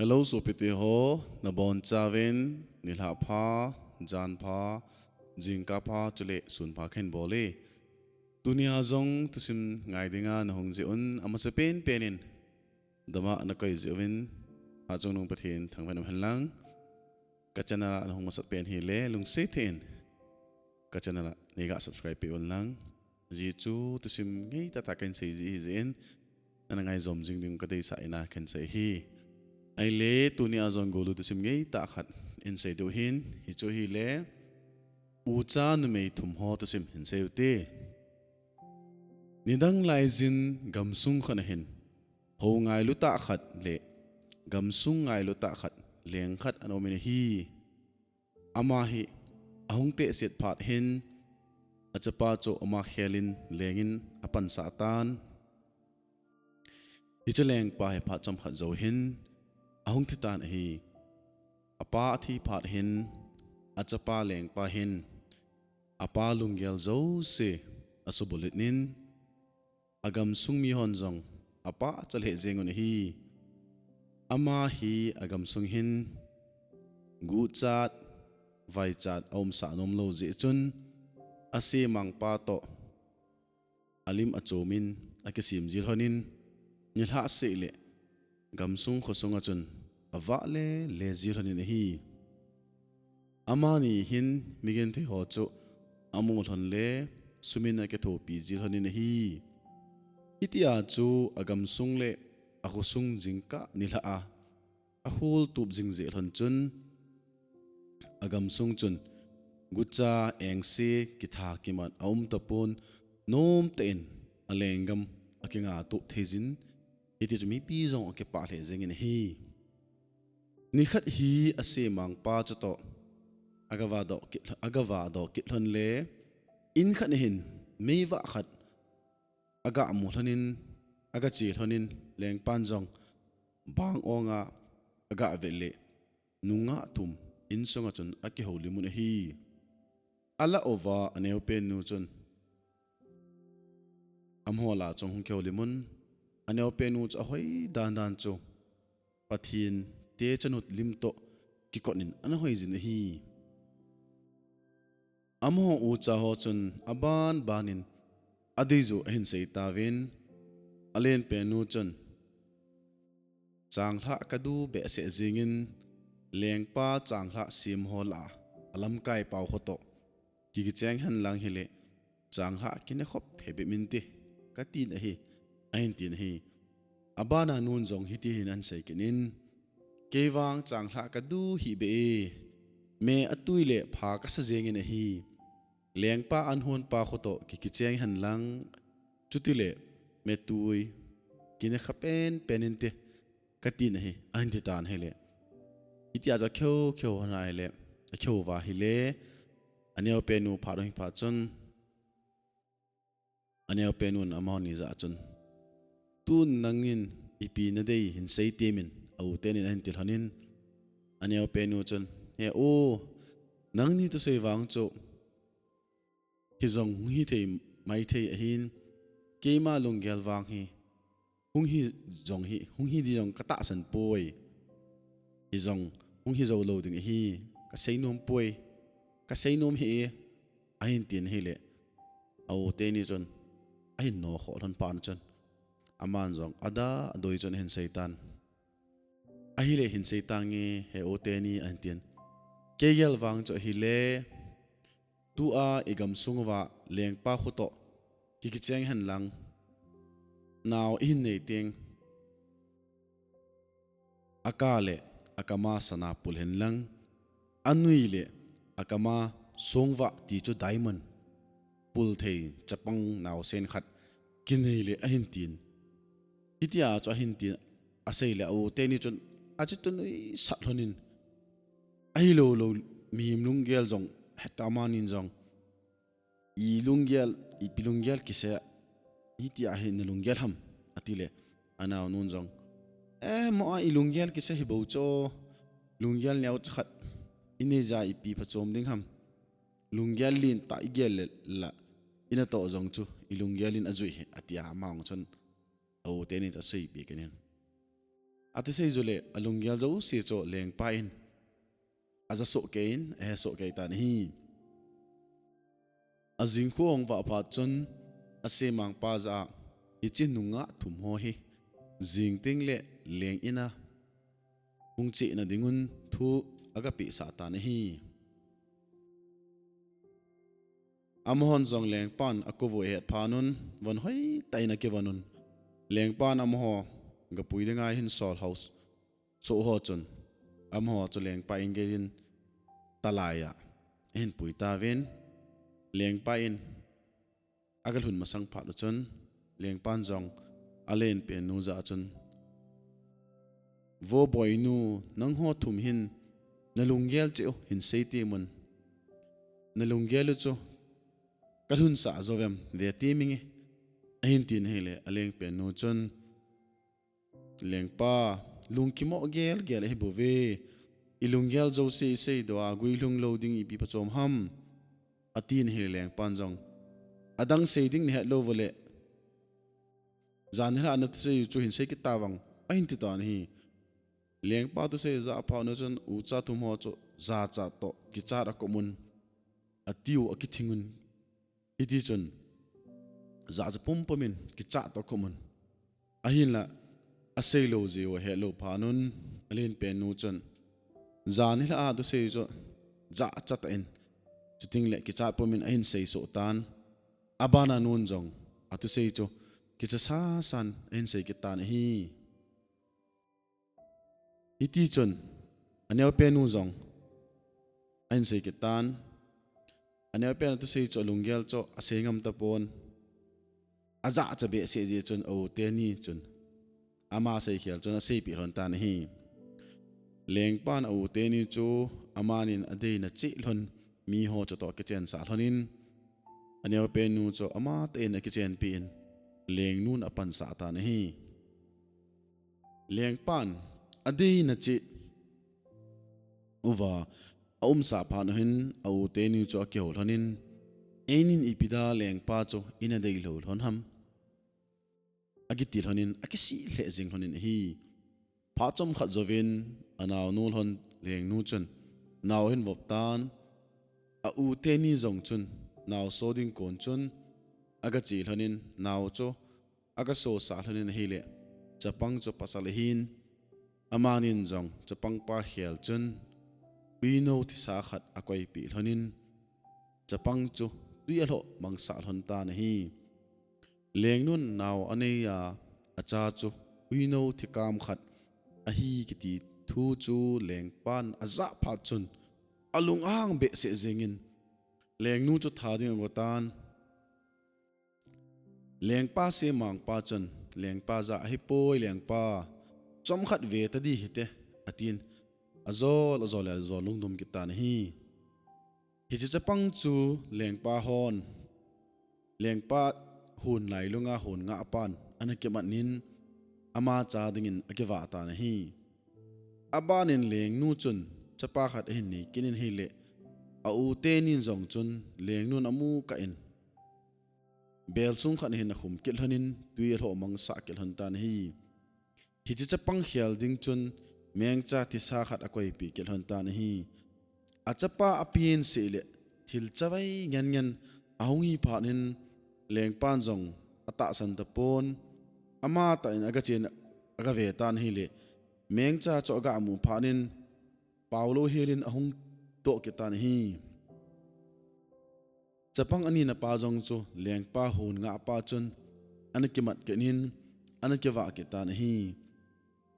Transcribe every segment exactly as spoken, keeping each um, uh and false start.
Hello, sopite ho, nabonchauvin, nilhah pha, jan pha, jingkah pha, chule sun pha kahin bol e. Tunia jong thusim ngai dinga nahung jeh un, amasapen pen in, dama nakoi jeh uvin, Hachungnung Pathen thangvah in umhen lang, ka channel a nahung masat pen hile, lungset thei in, ka channel a neiga subscribe peh un lang. Ajeh chu thusim ngeitah tah kahin sei ji ahi jeh in, ana ngaijom jing ding kadeisah in kahin sei ahi. Ahile tunia jong golu thusim ngeitah khat hin sei diu ahin, hichu ahile, ucha numei thum ho thusim hin sei ute. Nidang laijin gamsung khat a hin, hou ngailu tah khat le gamsung ngailu tah khat, leng khat ana umin ahi. Ama hi ahung tehset phat hin, achapa chu ama khelin lengin apansah tan. Hiche lengpa hi phat chomkhat jou hin ahung thi tan ahi. Apa athi phat hin, achapa lengpa hin, apa lunggel jouse asubulhit in, agamsung mihon jong apachat lheh jengun ahi. Ama hi agamsung hin guchat, vaichat aumsah nomlou jeh chun, asemangpa toh alim achomin akisem jilhonin, nilhah seh le gamsung khosunga chun avah lele jilhonin ahi. Amani hin migenthei ho chu amu lhon le sumin akithopi jilhonin ahi. Hitia chu agamsung le akhosung jingkah nilhah a, akhol tup jing jeh lhon chun, agamsung chun gucha, engse, kitha kimat aum tapon, nomtah in alenggam akinga tup thei jin, hiti chu mipi jong akipah lheh jengin ahi. Nikhat hi asemangpa chutoh agavah doh kit, agavah doh kit lhon le, in khat a hin meivah khat agamu lhonin, agache lhonin, lengpan jong bang onga agavet le, nungah thum insunga chun akihoulimun ahi. Alah uva aneopennu chun amaho lah a chun hung kihoulimun, aneopennu chu ahoi dandan chu Pathen techanut lim toh kikot in ana hoi jin ahi. Amaho ucha ho chun abanbanin adeijoh ahin sei tauvin, alenpennu chun, changlhah kadu behseh jengin, lengpa changlhah sem ho lah a alamkai pau khotoh kikicheng hen lang hile, changlhah kine khop thei bep inte, katin ahi, ahin tin ahi. Abana nun jong hiti hin ahin sei kit in, kei vang changlhah kadu hih beh e, me atui le pha kasa jengin ahi. Lengpa an honpa khotoh kikicheng hen lang, chutile me tui kine kha penpen inte, katin ahi, ahin ti tan ahile. Hitia chu akihou kihou hon ahile, akihou uva ahile, aneopennu phat hung hi phat chun, aneopennun amahon ni jah a chun, tun nangin ipi nadei hin sei temin, a u tenin ahin ti lhonin, aneopennu chun, he u, nangni thusei vang chu hijong hung hithei maithei ahin, keima lunggel vang hi hung hijong hi, hung hi ding jong katahsan poi. Hijong hung hijou lou ding ahi, kasei nom poi, kasei nom hih e, ahin tin ahile, a u teni chun ahin nokhoh lhon phat chun, aman jong ada adoi chun ahin sei tan. Ahile hin sei tange, he u teni, ahin tin. Kei gel vang chu ahile, tua igamsung uva lengpa khotoh kikicheng hen lang, nao ihin nei teng, aka le akama sana pul hen lang, anui le akama songvah ti chu diamond pul thei chapang naosen khat kinei le, ahin tin. Hitia chu ahin tin asei le, a u teni chun achuti nuisat lhonin, ahilou lou mihem lunggel jong, heta amanin jong, i lunggel, ipi lunggel kisei, hitia hi na lunggel ham, atile, anaonun jong, eh, mo a i lunggel kisei hi bou chu, lunggel neocha khat inei jeh a ipi phachom ding ham, lunggel lentah igel le la, inatoh jong chu i lunggel in ajui hi, atia, ama jong chun a u teni chu aseipeh kit in. Athusei jou le alunggel jouse chu lengpa in aja soh kei in, ahe soh kei tan ahi. Ajing khu ahung vah phat chun, asemangpa jah a, hiche nungah thum ho hi jing teng le leng in a hung chena dingun thu aga pehsah tan ahi. Amahon jong lengpan akou u ahet phat un, von hoitah in akivon un, lengpan amaho gapui dinga ahin sol hausa ho chun, amaho chu lengpa in gei in talai a ahin pui tauvin, lengpa in aga lhun masang phat u chun, lengpan jong alenpen nu jah a chun, Vo boinu, nangho thum hin nalunggel cheh u hin sei temun. Nalunggel u chu kalhunsah jou vem, ve teminge, ahin tin ahile, alengpen nu chun, Lengpa, lungkimoh gelgel ahi bouve. Ilunggel jouse isei doh a, guilhung lou ding ipi phachom ham, atin ahile lengpan jong, adang sei ding nahet lou uleh, jan hilhah a nathusei u chu hin sei kit tavang, ahin ti tan ahi. Lengpa thusei jah phat un chun ucha thum ho chu jachat toh kichat a akomun, atiu akithing un, hiti chun jachat pumpum in kichat toh akomun. Ahinla, asei lou jeh u ahet lou phat un, alenpen nu chun, jan hilhah a thusei chu jachat tah in, chuteng le kichat pum in ahin sei soh tan. Abana nun jong athusei chu kicha sasan ahin sei kit tan ahi. Hiti chun, aneopen nu jong ahin sei kit tan. Aneopen athusei chu alunggel chu asei ngam tapon. Ajachat behseh jeh chun a-u teni chun ama seikhel chun aseipeh lhon tan ahi. Lengpan a-u teni chu amanin adeina cheh lhon miho chutoh akichensah lhonin, aneopen nu chu amatah in akichenpeh in, lengnun apansah tan ahi. Lengpan adeina cheh uva aumsah phat u hin a-u teni chu akihou lhonin, einin ipi dia lengpa chu ina deilou lhon ham, akiti lhonin, akisih lheh jing lhonin ahi. Phat chomkhat jouvin anaonu lhon lengnu chun nao ahin vop tan, a-u teni jong chun nao so ding kon chun agache lhonin, nao chu agasosah lhonin ahile, chapang chu pasal ahin, amanin jong chapangpa khel chun uinou thisa khat akoipeh lhonin, chapang chu twi alhoh mangsah lhon tan ahi. Lengnun nao anei a, acha chu uinou thikam khat ahi kiti thu chu lengpan ajah phat chun alung ahang behseh jengin, lengnu chu tha ding ago tan. Lengpa semangpa chun lengpa jah a, Ahipoi lengpa, chomkhat ve tadi hite, atin, ajol ajol le ajol lungdom kit tan ahi. Hiche chapang chu lengpa hon, lengpa hon lailunga hon ngahpan ana kimatnin, ama cha dingin akivah tan ahi. Abanin lengnu chun chapa khat ahin nei kit in ahile, a-u tenin jong chun lengnun amu kah in, belsung khat ahin akhum kit lhonin, twi alhoh mangsah kit lhon tan ahi. Hiche chapang khel ding chun mengcha thisa khat akoipeh kit lhon tan ahi. Achapa apen seh le thil chavai ngen ngen ahung hi phat in, lengpan jong atahsan tapon, amatah in agachen agave tan ahile, mengcha chu agamu phat in, paolou helin ahung toh kit tan ahi. Chapang anina pa jong chu lengpa hon ngahpa chun ana kimat kit in, ana kivah kit tan ahi.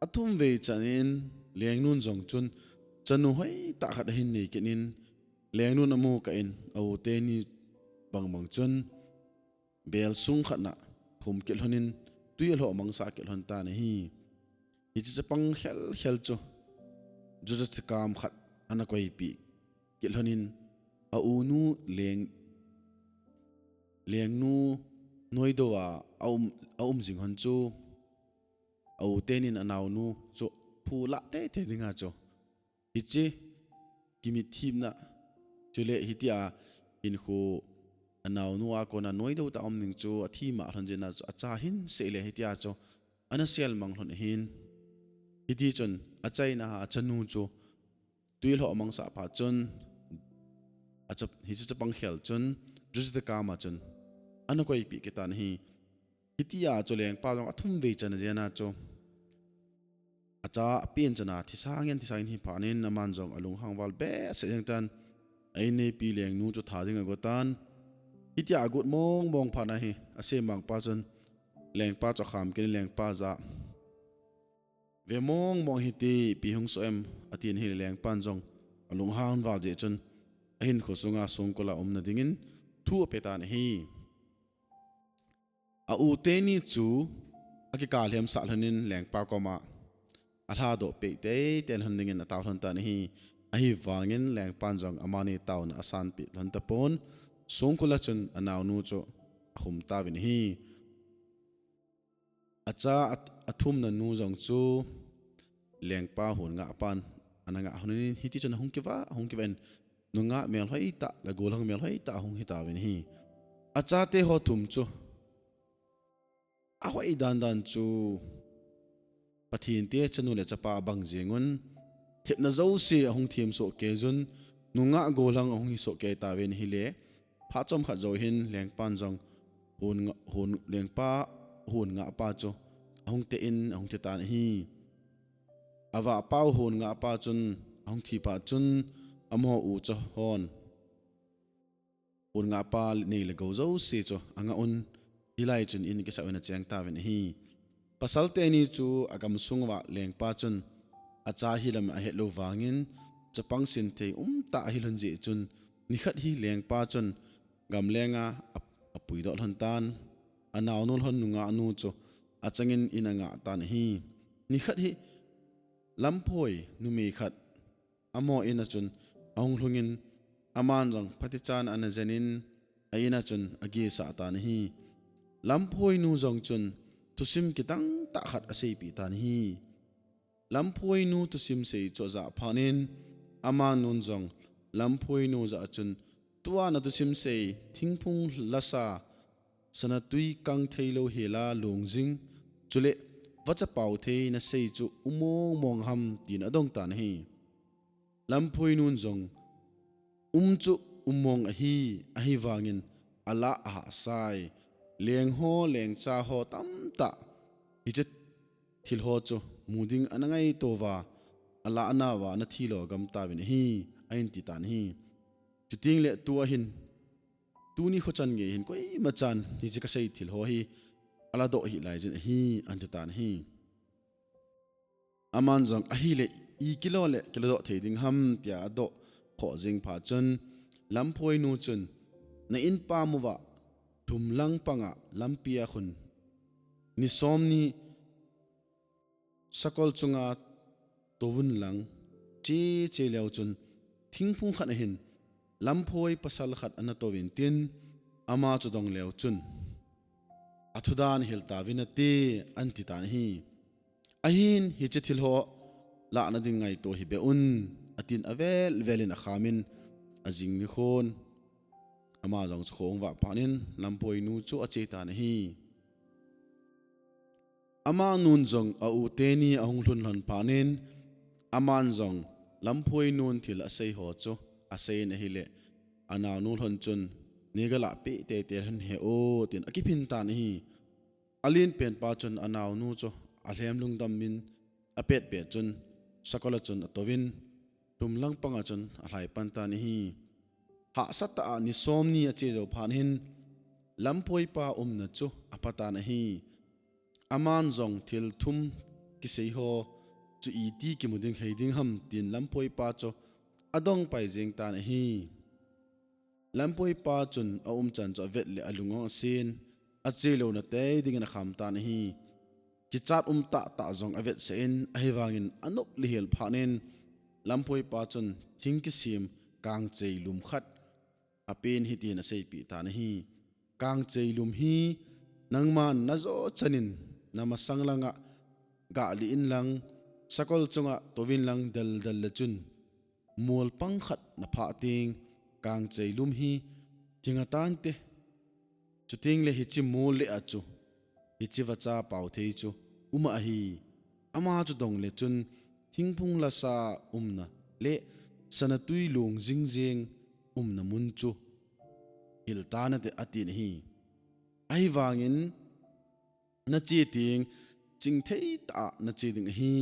Athum vei chan in lengnun jong chun chanu hoitah khat ahin nei kit in, lengnun amu kah in, a-u teni bangbang chun belsung khat na khum kit lhonin, twi alhoh mangsah kit lhon tan ahi. Hiche chapang khel khel chu jucha thikam khat ana koipeh kit lhonin, a-unu leng, lengnu noidou a aum, aum jing lhon chu, a-u tenin anaonu chu phulah teitei dinga chu, hiche kimitthipna chule hitia hinkho anaonu a kona noidou tah a um ding chu athima lhon jeh a chu, acha hinsei le hitia chu ana sel mang lhon ahin. Hiti chun achaina a achanu chu tui lhoh mangsah phat chun, acha, hiche chapang khel chun Joseph te kama chun ana koipeh kit tan ahi. Hitia chu lengpa jong athum vei channa jeh a chu acha apen channa thisangin thisangin hi phat in aman jong alunghang val behseh jeng tan, a-inneipi lengnu chu that ding agot tan. Hitia agot mong mong phat na hi asemangpa chun lengpa chu akham kit in lengpa jah a, "Ve mong mong hite, ipi hung soh em?" atin ahile lengpan jong alunghang val jeh chun ahinkho sunga songkul a umna dingin thu ape tan ahi. A-u teni chu akikah lhemsah lhonin lengpa koma alhadoh peh teitei lhon dingin atao lhon tan ahi. Ahivangin lengpan jong amani taona asanpeh lhon tapon, songkul a chun anaonu chu akhum tauvin ahi. Acha a, athumna nu jong chu lengpa hon ngahpan ana ngah lhonin hiti chun ahung kivah, ahung kivah in nungah melhoi tah le gollhang melhoi tah ahung hitauvin ahi. Achate ho thum chu ahoi dandan chu Pathen te chanu le chapa abang jengun, thepna jouse ahung them soh kei jun, nungah gollhang ahung hi soh kei tauvin ahile, phat chomkhat jou hin lengpan jong hon nga-, hon, lengpa hon ngahpa chu ahung teh in ahung thi tan ahi. Avahpau hon ngahpa chun ahung thi phat chun amaho ucha hon hon ngahpa nei le gou jouse chu angah un, hilai chun in kisah uvin acheng tauvin ahi. Pasal teni chu agamsung uva lengpa chun acha hilam ahetlou vangin chapang sinthei umtah ahi lhon jeh chun nikhat hi lengpa chun gamlenga a, apuidoh lhon tan, anaonu lhon nungah nu chu achangin in angah tan ahi. Nikhat hi lamphoi numei khat amaho in'a chun ahung lhungin, aman jong phatichan ana jenin, a in'a chun agesah tan ahi. Lamphoinu jong chun thusim kidang tah khat aseipeh tan ahi. Lamphoinu thusim sei chu ajah phat in, amanun jong lamphoinu jah a chun, tua nathusim sei, thingphung lasa, sana tui kang theilou hela longjing, chule vachapao thei nasei chu um mong mong ham, tin adong tan ahi. Lamphoinun jong, um chu um mong ahi, ahivangin alah ahahsai, leng ho, lengcha ho tamtah hiche thil ho chu mu ding ana ngaito uva, alahna uva ana thilo gam tauvin ahi, ahin ti tan ahi. Chuteng le tua hin, tuni kho chan gei hin koima chan hiche kasei thil ho hi aladoh hih laijin ahi, ahin ti tan ahi. Aman jong ahile, ikilo le kiladoh thei ding ham, tia adoh khoh jing phat chun, lamphoinu chun, na inpam uva lhumlang panga lampia khun ni somni sakol chunga touvun lang, che che leu chun, thingphung khat ahin lamphoi pasal khat ana touvin tin, ama chu dong leu chun, athudan hil tauvin ati, ahin ti tan ahi. Ahin, hiche thil ho lahna ding ngaito hih beh un, atin avel velin akhamin, ajing nikhon ama jong chu kho ahung vah phat in, lamphoinu chu ache tan ahi. Amanun jong a-u teni ahung lhun lhon phat in, aman jong lamphoinun thil asei ho chu aseiyin ahile, anaonu lhon chun, nei galah peh teitei lhon hih o, tin akiphin tan ahi. Alen penpa chun anaonu chu alhem lungdam in apet pet chun, sakol a chun atouvin, lhumlang panga chun alhai pan tan ahi. Hahsatah a ni somni ache jou phat in, lamphoipa umna chu apha tan ahi. Aman jong thil thum kisei ho chu iti kimu ding hei ding ham, tin lamphoipa chu adong pai jeng tan ahi. Lamphoipa chun aumchan chu avet le alung jong asen, ache louna tei dingin akham tan ahi. Kichat um tahtah jong avetsah in, ahivangin anop lihel phat in, lamphoipa chun thing kisem kangchei lum khat apen hitin aseipeh tan ahi. Kangchei lum hi nangman najou chanin namasang langa gahlih in lang, sakol chunga touvin lang del del le chun, mol pang khat naphah teng, kangchei lum hi thing atante. Chuteng le hiche mol le a chu, hiche vachapao thei chu um ahi. Ama chu dong le chun thingphung lasa umna le sana tui long jing jeng umna mun chu hil tan ati, atin ahi. Ahivangin na che teng chingthei tah a na che ding ahi.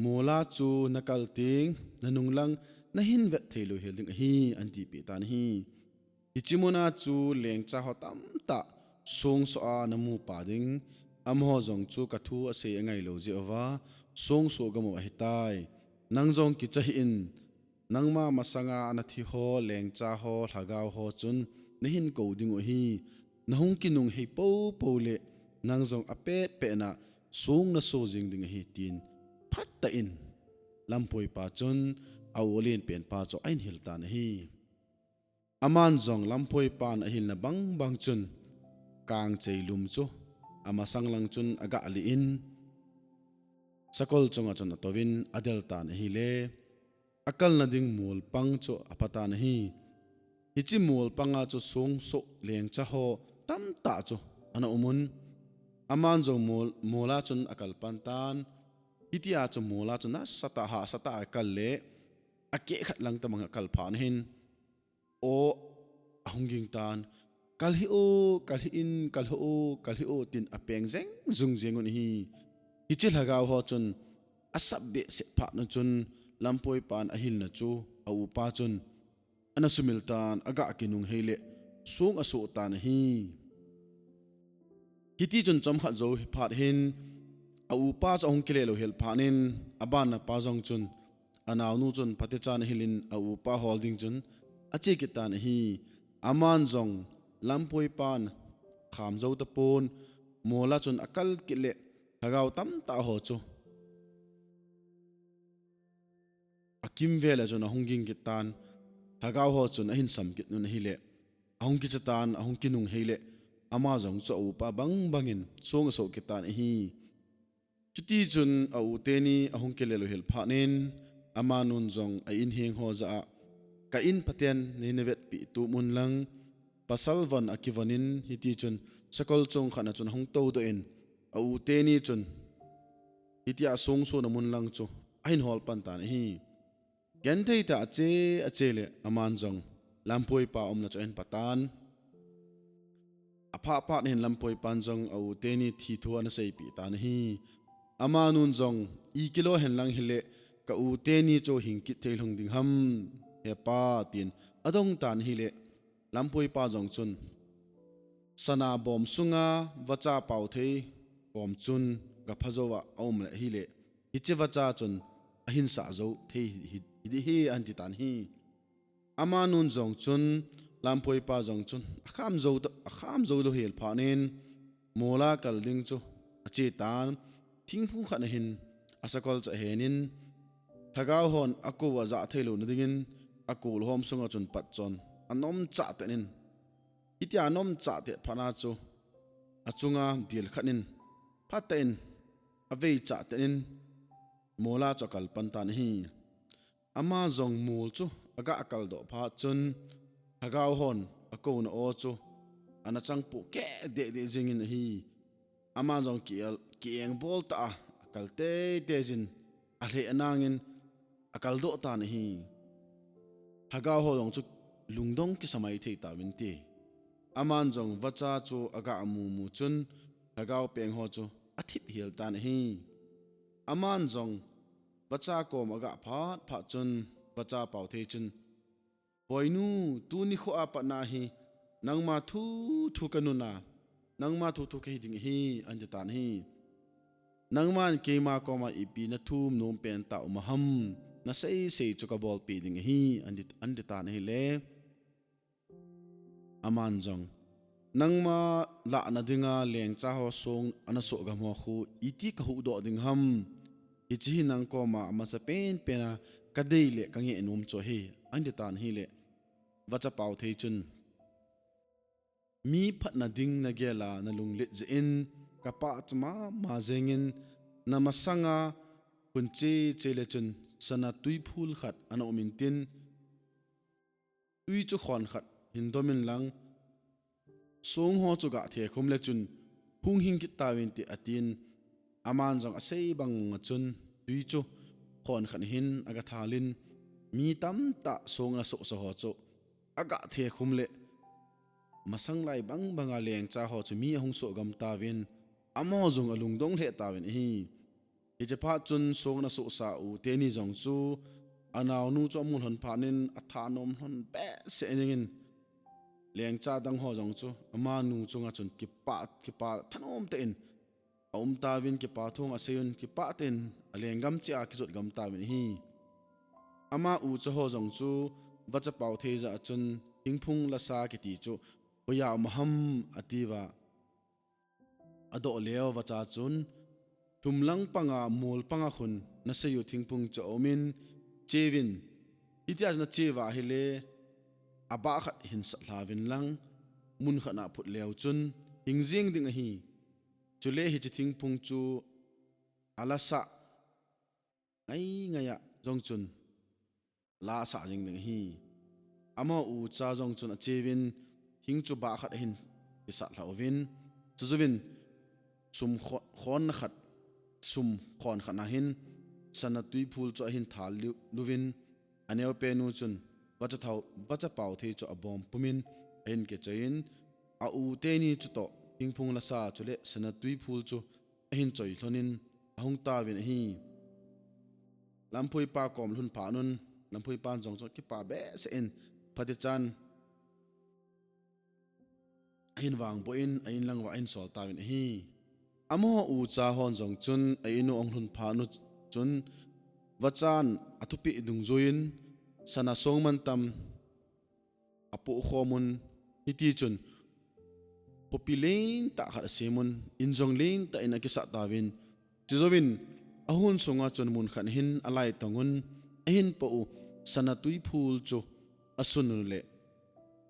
Mola chu na kal teng na nunglang na hin vet thei lou hel ding ahi, an tipeh tan ahi. Hiche muna chu lengcha ho tamtah songsoh a na mu pa ding, amaho jong chu ka thu asei angai lou jeh uva songsoh gam u ahitai. Nang jong kicha hih in, nangma masanga na thi ho, lengcha ho, lhagao ho chun na hin kou ding u ahi. Na hung kinunghei popo le nang jong apet pet na song na so jing ding ahi, tin phat tah in Lampoi pa chun a u alen pen pa chu ahin hil tan ahi. Aman jong Lampoi pan ahilna bang bang chun kangchei lum chu amasang lang chun aga lih in, sakol chunga chun atouvin adel tan ahile, akalna ding mol pang chu apha tan ahi. Hiche mol panga chu songsoh lengcha ho tamtah chu ana um un. Aman jong mol, mola chun akal pan tan. Hitia chu mola chu nasatah, hahsatah a akal le, akeh khat lang tabang akal phat na hin, aw ahung ging tan. Kal hih o, kal hih in, kal hih o, kal hih o, tin apeng jeng jung jeng un ahi. Hiche lhagao ho chun asap behseh phat na chun Lampoi pan ahilna chu a upa chun ana sumil tan, aga kinunghei le song aso tan ahi. Hiti chun chomkhat jou hi phat hin a upa chu ahung kile lou hel phat in, abanna pa jong chun anaonu chun phatechan ahil in a upa hol ding chun ache kit tan ahi. Aman jong Lampoi pan kham jou tapon, mola chun akal kit le lhagao tamtah ho chu akimvel a chun ahung ging kit tan, lhagao ho chun ahin sam kit un ahile, ahung kicha tan, ahung kinunghei le, ama jong chu a upa bang bangin song aso kit tan ahi. Chuti chun a u teni ahung kile lou hel phat in, amanun jong a inheng ho jah a, ka in phaten nei na vetpi tum un lang, pasal von akivon in, hiti chun sakol chung khat na chun ahung toudoh in, a u teni chun hitia songso na mun lang chu ahin hol pan tan ahi. Genthei tah a ache, ache le aman jong Lampoi pa umna chu ahin patan. Aphat phat hin Lampoi pan jong a u teni thi thu ana seipeh tan ahi. Amanun jong, i kilo hen lang hile, ka u teni chu hing kit thei lhung ding ham, he pa, tin adong tan ahile, Lampoi pa jong chun, sana bom sunga vacha pao thei kom chun gapha jou a aum le hile, hiche vacha chun ahin sah jou thei hi, hi, hi, hi, ahin ti tan ahi. Amanun jong chun, Lampoi pa jong chun, akham jou, akham jou lou hel phat in, mola kal ding chu ache tan, thingphung khat na hin asakol chu ahen in, lhagao hon akou ajah thei lou na dingin, akol hom sunga chun pat chon anom chah ten in, hitia anom chah te phat na chu achunga dil khat in phat tah in avei chah ten in, mola chu akal pan tan ahi. Ama jong mol chu aga kal doh phat chun, lhagao hon akouna aw chu ana chang pohkeh deh deh jing in ahi. Ama jong ki, kieng bol tah a akal tei tei jin, alheh anang in akal doh tan ahi. Lhagao ho jong chu lungdong kisa mai thei tauvin te. Aman jong vacha chu aga mu mu chun, lhagao peng ho chu athip hel tan ahi. Aman jong vacha kom aga phat phat chun, vacha pao thei chun, Boinu, tuni kho a pat na hi nangma thu thu ka nuna, nangma thu thu kahi ding ahi, ahin ti tan ahi. Nangman keima koma ipi na thum nom pen tah um ham, na sei sei chu ka bolpeh ding ahi, ahin ti, ahin ti tan ahile. Aman jong, nangma lahna dinga lengcha ho song ana soh gam ho khu iti ka huhdoh ding ham. Hiche hi nang koma amasa pen pen a ka dei le ka ngeh nom chu ahi, ahin ti tan ahile. Vacha pao thei chun, mi phatna ding na gel a na lunglet jeh in ka pachat mama jeng in, na masanga hun che che le chun sana tui phul khat ana um in tin, tui chu khon khat hin dom in lang, song ho chu ga the khum le chun hung hing kit tauvin te, atin, Aman jong asei bang a chun tui chu khon khat hin aga thalin, mi tamtah song ana sohsa ho chu aga the khum le, masang lai bang banga lengcha ho chu mi ahung soh gam tauvin, amaho jong alungdong lheh tauvin ahi. Hiche phat chun song ana sohsa u teni jong chu anaonu chu amu lhon phat in athanom lhon behseh jengin, lengcha dang ho jong chu amanu chunga chun kipa, kipa thanom tah in aum tauvin, kipa thu asei un, kipah tah in alenggam cheh a kijot gam tauvin ahi. Ama ucha ho jong chu vachapau thei jah a chun thingphung lasa kiti chu hoiya um ham atiuva, adoh leu vacha chun, thumlang panga mol panga khun nasei u thingphung chu aumin, cheuvin, hitia chun acheuva ahile, abah khat hin sat lhauvin lang, mun khat a phut leu chun hing jeng ding ahi. Chule hiche thingphung chu alasah ngai ngai a jong chun la asah jeng ding ahi. Amaho ucha jong chun acheuvin, thing chu bah khat ahin kisat lha uvin, chujouvin sum kho-, khon khat, sum khon khat na hin sana tuiphul chu ahin thal lu-, luvin, aneopen u chun vacha thau, vachapau thei chu abom pumin ahin kichoi in, a u teni chutoh thingphung lasa chule sana tuiphul chu ahin choi lhonin ahung tauvin ahi. Lamphuipa kom lhun phat un, lamphuipan jong chu kipa behseh in, phatechan ahin vangboh in, a in lang uva ahin sol tauvin ahi. Amaho ucha hon jong chun a in u ahung lhun phat u chun, vachan athupeh dungjuiyin sana song mantam apoh khom un, hiti chun khopi lentah khat asem un, in jong lentah in akisah tauvin, chujouvin ahon sunga chun mun khat hin alai tong un, ahin poh u sana tuiphul chu asun u le,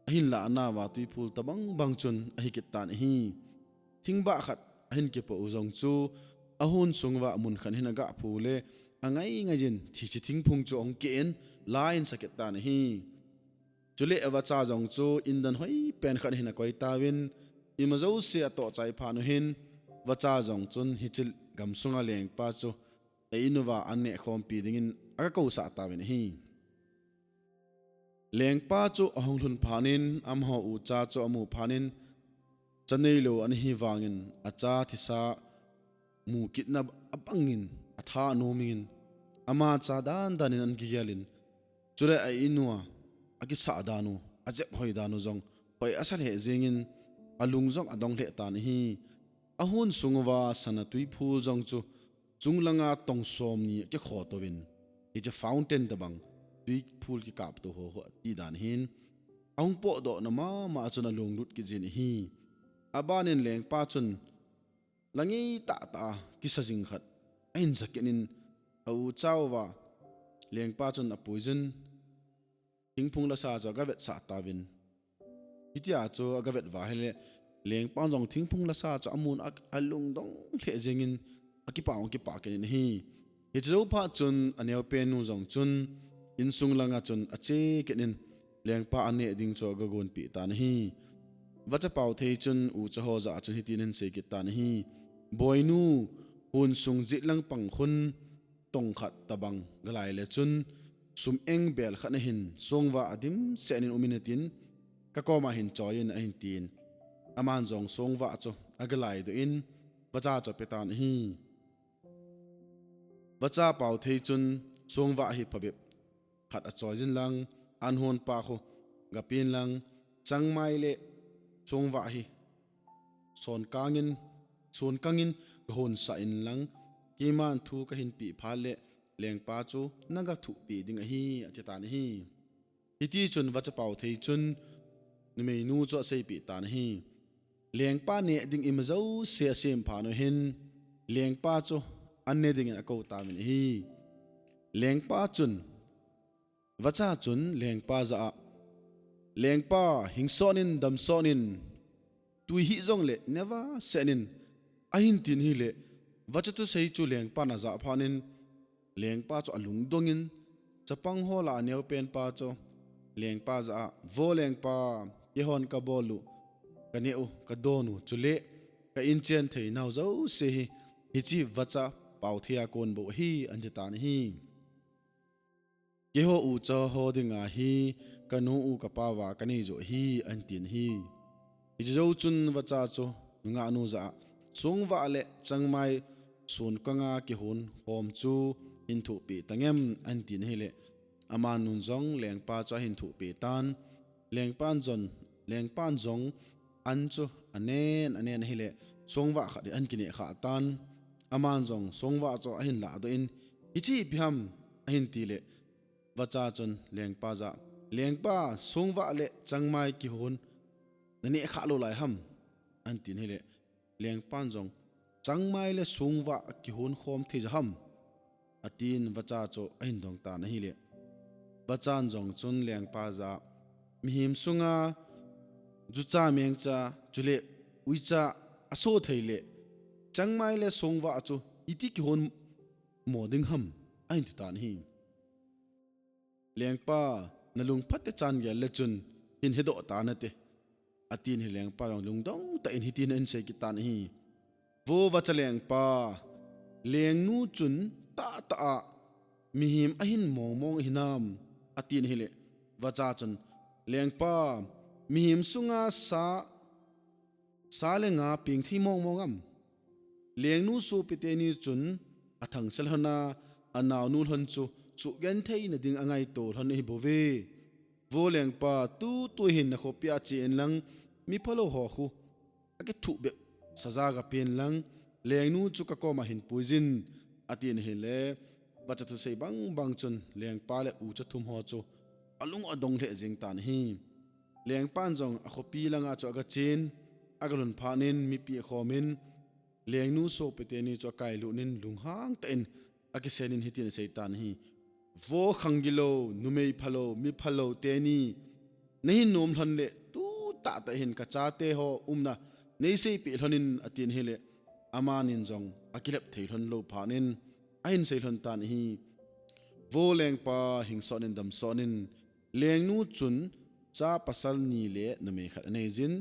ahin lah nauva tuiphul tobang bang chun ahi kit tan ahi. Thingbah khat ahin kipoh u jong chu ahon sung uva mun khat hin aga phu le, angai ngai jin hiche thingphung chu ahung keh in la ahin sa kit tan ahi. Chule avacha jong chu indan hoi pen khat hin akoi tauvin, ima jouse atoh chai phat u hin, vacha jong chun hiche gamsunga lengpa chu a in uva an neh khompi dingin aga kousah tauvin ahi. Lengpa chu ahung lhun phat in, amaho ucha chu amu phat in, cha neilou ana hi vangin, acha thisa mu kitna abangin, atha anom in, ama cha dan dan in ana kigel in, chule a in uva akisah dan u, ajep hoi dan u jong hoi asa lheh jengin, alung jong adong lheh tan ahi. Ahon sung uva sana tuiphul jong chu chunglanga tong somni akikho touvin, hiche fountain tobang tuiphul kikap to ho, ho ati dan ahin, ahung potdoh na mama chun alunglut kit jin ahi. Abanin lengpa chun la ngei tah tah a kisa jing khat ahin sa kit in, a ucha uva lengpa chun apuijin, thingphung lasa chu aga vetsah tauvin. Hitia chu aga vet uva ahile, lengpan jong thingphung lasa chu amun a, alungdong lheh jengin, akipah, akipah kit in ahi. Hiche jou phat chun aneopen u jong chun insung langa chun ache kit in, lengpa an neh ding chu aga gonpeh tan ahi. Vachapau thei chun ucha ho jah a chun hitin ahin sei kit tan ahi. Boinu, hon sung jetlang pang khun tong khat tobang galai le chun, sum eng bel khat nahin songvah a dimset in um in atin, kakoma hin choi in ahin tin, aman jong songvah chu aga laidoh in, vacha chu ape tan ahi. Vachapau thei chun songvah hi phabep khat achoi jin lang, an hon pa khu gapen lang, changmai le songvah hi sonkangin, sonkangin gahonsah in lang, keiman thu kahin peh phat le lengpa chu naga thuhpeh ding ahi, ati tan ahi. Hiti chun vachapau thei chun numeinu chu aseipeh tan ahi. Lengpa neh ding ima jouse asem phat u hin, lengpa chu an ne dingin akou tauvin ahi. Lengpa chun, vacha chun lengpa jah a, "Lengpa, hing son in, dam son in, tui hih jongle neva sen in," ahin tin ahile, vacha thusei chu lengpan ajah phat in, lengpa chu alungdong in, chapang ho lah a aneopen pa chu lengpa jah a, "Vo lengpa, keihon kabol u, kaneh u, kadon u, chule ka inchen thei nau jouse hi hiche vacha paothei a kon bou ahi, ahin ti tan ahi. Keiho ucha ho dinga hi kanu u kapa uva kanei joh ahi, ahin tin ahi. Hiche jou chun vacha chu nungah nu jah a, songvah le changmai sonkanga kihon khom chu hin thohpeh tangem, ahin tin ahile, aman nun jong lengpa chu ahin thohpeh tan. Lengpan jong, lengpan jong an chu anen, anen ahile, songvah khat hi ahin kineh khah tan. Aman jong songvah chu ahin lahdoh in, hiche ipi ham, ahin tile, vacha chun lengpa jah a, lengpa, songvah le changmai kihon naneh khah lou lai ham, ahin tin ahile, lengpan jong, changmai le songvah kihon khom thei ja ham, atin vacha chu ahin dong tan ahile, vachan jong chun lengpa jah a, mihem sunga jucha mengcha, chule uicha aso thei le, changmai le songvah chu iti kihon mo ding ham, ahin ti tan ahi. Lengpa, nalung phat e, chan gel le chun hin hedoh tan nate, atin ahile lengpa jong lungdong tah in hitin ahin sei kit tan ahi. Vo vacha lengpa, lengnu chun tahtah a mihem ahin mong mong ahi nam, atin ahile, vacha chun, lengpa, mihem sunga sa, sa le nga peng thei mong mong am? Lengnu sopi teni chun athangsel lhon a, anaonu lhon chu suhgenthei na ding angaito lhon ahi bouve. Vo lengpa, tutu hin nakhopi a che in lang, miphalou ho khu akithuh bep saja gapen lang, lengnu chu kakoma hin puijin, atin ahile, vacha thusei bang bang chun lengpa le ucha thum ho chu alung adong lheh jeng tan ahi. Lengpan jong akhopi langa chu agachen, agalhun phat in mipi akhom in, lengnu sopi teni chu akailut in lunghang tah in akisen in hitin asei tan ahi. Vo khang gilou, numei phalou, miphalou teni, nahin nom lhon le, tu tahtah hin kachate ho umna neiseipeh lhon in, atin ahile, amanin jong akilep thei lhon lou phat in ahin sei lhon tan ahi. Vo lengpa, hing sot in dam sot in, lengnu chun cha pasal ni le numei khat anei jin,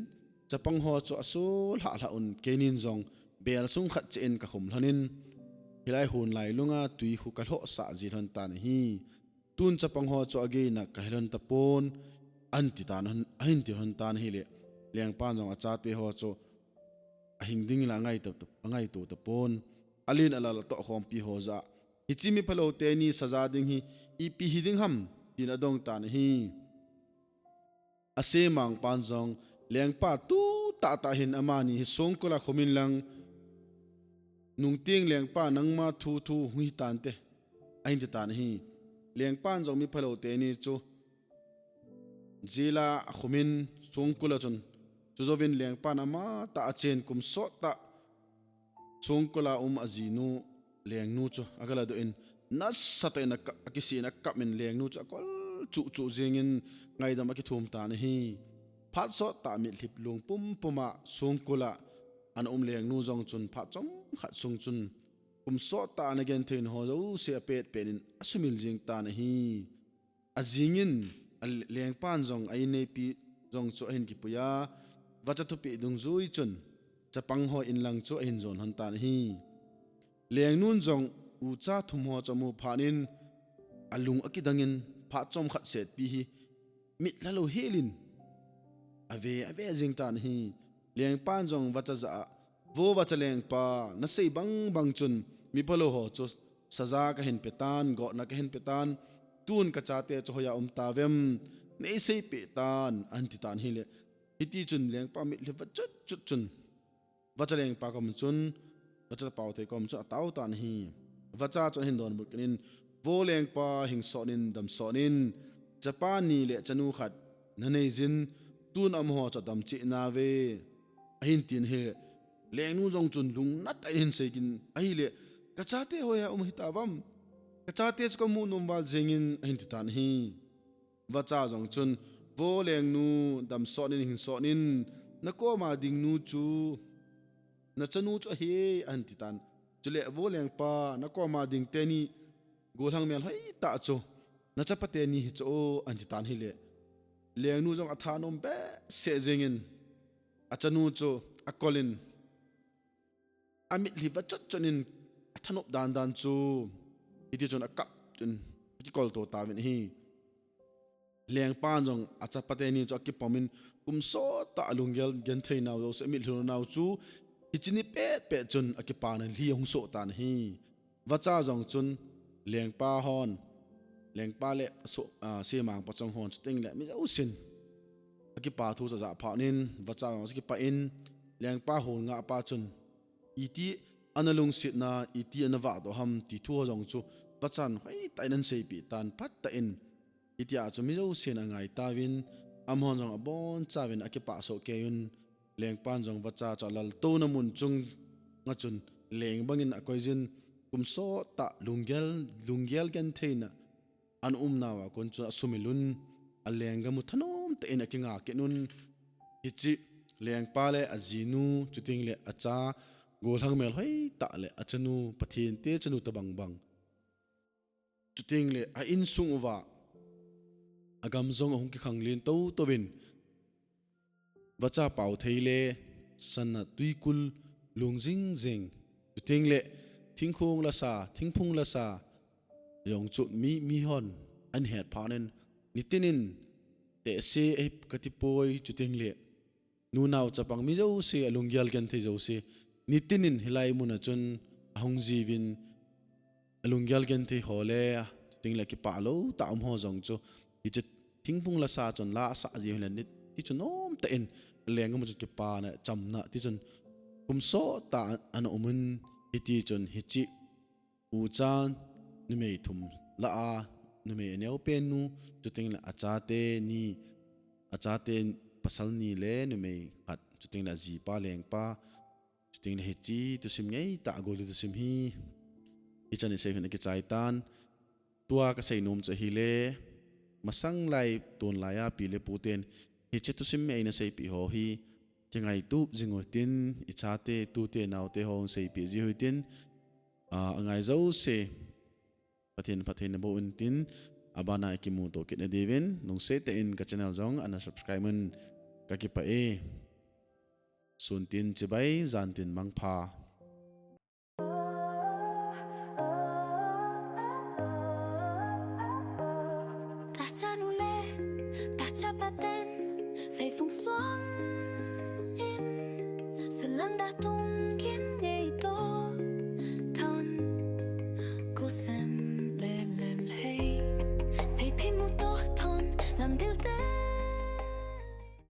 chapang ho chu aso lhah lhah un, keinin jong bel sung khat cheh in kakhum lhon in, hilai hon lai lunga tui khu kalhohsah ji lhon tan ahi. Tun chapang ho chu ageina kahe lhon tapon, ahin ti tan, ahin ti lhon tan ahile, lengpan jong achate ho chu ahing ding la angaito, angaito tapon, alen alal atoh khompi ho jah a, hiche miphalou teni saja ding hi ipi hiding ham, tin adong tan ahi. Asemang pan jong, lengpa, tu tahtah hin amani hi songkul a khum in lang, nungteng lengpa nangma thu thu hung hitante, ahin ti tan ahi. Lengpan jong miphalou teni chu jail a akhum in, songkul a chun, chujouvin lengpan amatah achen, kum sot tah songkul a um ajinu lengnu chu agaladoh in, nasatah in aka-, akisih in akap in, lengnu chu akol chuh chuh jeng in ngaidam akithum tan ahi. Phat sot tah mitlhi lung pum pum a songkul a ana um lengnu jong chun phat chomkhat sung chun kum sot tah ana genthei ho jouse apet pet in asumil jeng tan ahi. Ajing in, a lengpan jong a inneipi jong chu ahin kipui a, vacha thupeh dungjui chun chapang ho in lang chu ahin jon lhon tan ahi. Lengnun jong ucha thum ho chu amu phat in, alung akidang in, phat chomkhat setpi hi mitlha lou hel in ave, ave jeng tan ahi. Lengpan jong vacha jah a, vo vacha lengpa, nasei bang bang chun miphalou ho chu saja kahin pe tan, gotna kahin pe tan, tun kachate chu hoiya um tavem, neiseipeh tan, ahin ti tan ahile, hiti chun lengpa mitlhi va chut chut chun vacha lengpa kom chun, vacha pao thei kom chun atao tan ahi. Vacha chun ahin donbut kit in, vo lengpa, hing sot in, dam sot in, chapa ni le chanu khat nanei jin, tun amaho chu adam cheh nauve, ahin tin ahile, lengnu jong chun lungna tah in ahin sei kit in ahile, kachate hoiya um hitavam, kachate chu kamu nom val jeng in, ahin ti tan ahi. Vacha jong chun, vo lengnu, dam sot in, hing sot in, nakoma ding nu chu nachanu chu ahi, ahin ti tan. Chule, vo lengpa, nakoma ding teni gollhang melhoi tah chu nachapa teni hi chu, ahin ti tan ahile, lengnu jong athanom behseh jeng in, achanu chu akol in, amitlhi vachot chot in athanop dan dan chu, hiti chun akap chun akikol to tauvin ahi. Lengpan jong achapa teni chu akipom in kum sot tah alunggel genthei nau jouse amitlhi nau chu hiche ni pet pet chun akipana lhi ahung soh tan ahi. Vacha jong chun lengpa hon, lengpa le so, a, semang pachong hon chuteng le mi jousen akipa thu chu ajah phat in vacha jong chu akipah in lengpa hol ngah pa chun iti ana lungsetna, iti ana vahdoh ham ti thu ho jong chu vachan hoitah in ahin seipeh tan phat tah in. Hitia chu mi jousen angai tauvin, amahon jong abonchauvin akipah soh kei un, lengpan jong vacha chu alaltouna mun chunga chun leng bangin akoijin, kum sot tah lunggel, lunggel gentheina ana umnauva kon chu asumil un, alenggam u thanom tah in akinga kit un. Hiche lengpa le ajinu, chuteng le acha, gollhang melhoi tah le achanu, Pathen te chanu tobang bang, chuteng le a insung uva agam jong ahung kikhanglen toto in, vacha pao thei le sana tuikul lung jing jing, chuteng le thingkhong lasa, thingphung lasa jong chu mi, mihon ahin het phat in, nitin in tehse ahi kati poi, chuteng le nunao chapang mi jouse, alunggel genthei jouse, nitin in hilai muna chun ahung jiuvin, alunggel genthei ho le, chuteng le kipah lou tah um ho jong chu, hiche thingphung lasa chun la asah jiu hile niti chun nomtah in alenggam u chun kipana, chamna, ti chun kum sot tah ana um un, hiti chun hiche ucha numei thum lah a, numei aneopen nu, chuteng le achate ni, achate pasal ni le numei khat, chuteng le ajipa lengpa, chuteng le hiche thusim ngeitah, agol thusim hi, hichan isei hin akichai tan. Tua kasei nom chu ahile, masang lai, tun lai a pi le pu ten hiche thusim eina seipeh ho hi kingaito jing u hitin, ichate, tute, naote ho hung seipeh ji u hitin, a, angai jouse Pathen phattheina boh untin, abana ikimuto kit nadiuvin, lungset tah in ka channel jong ana subscribe un, kakipah e. Sun tin chibai, jan tin mangpha. Tahcha nu le tahchapa ten feifung suang in, salam da tung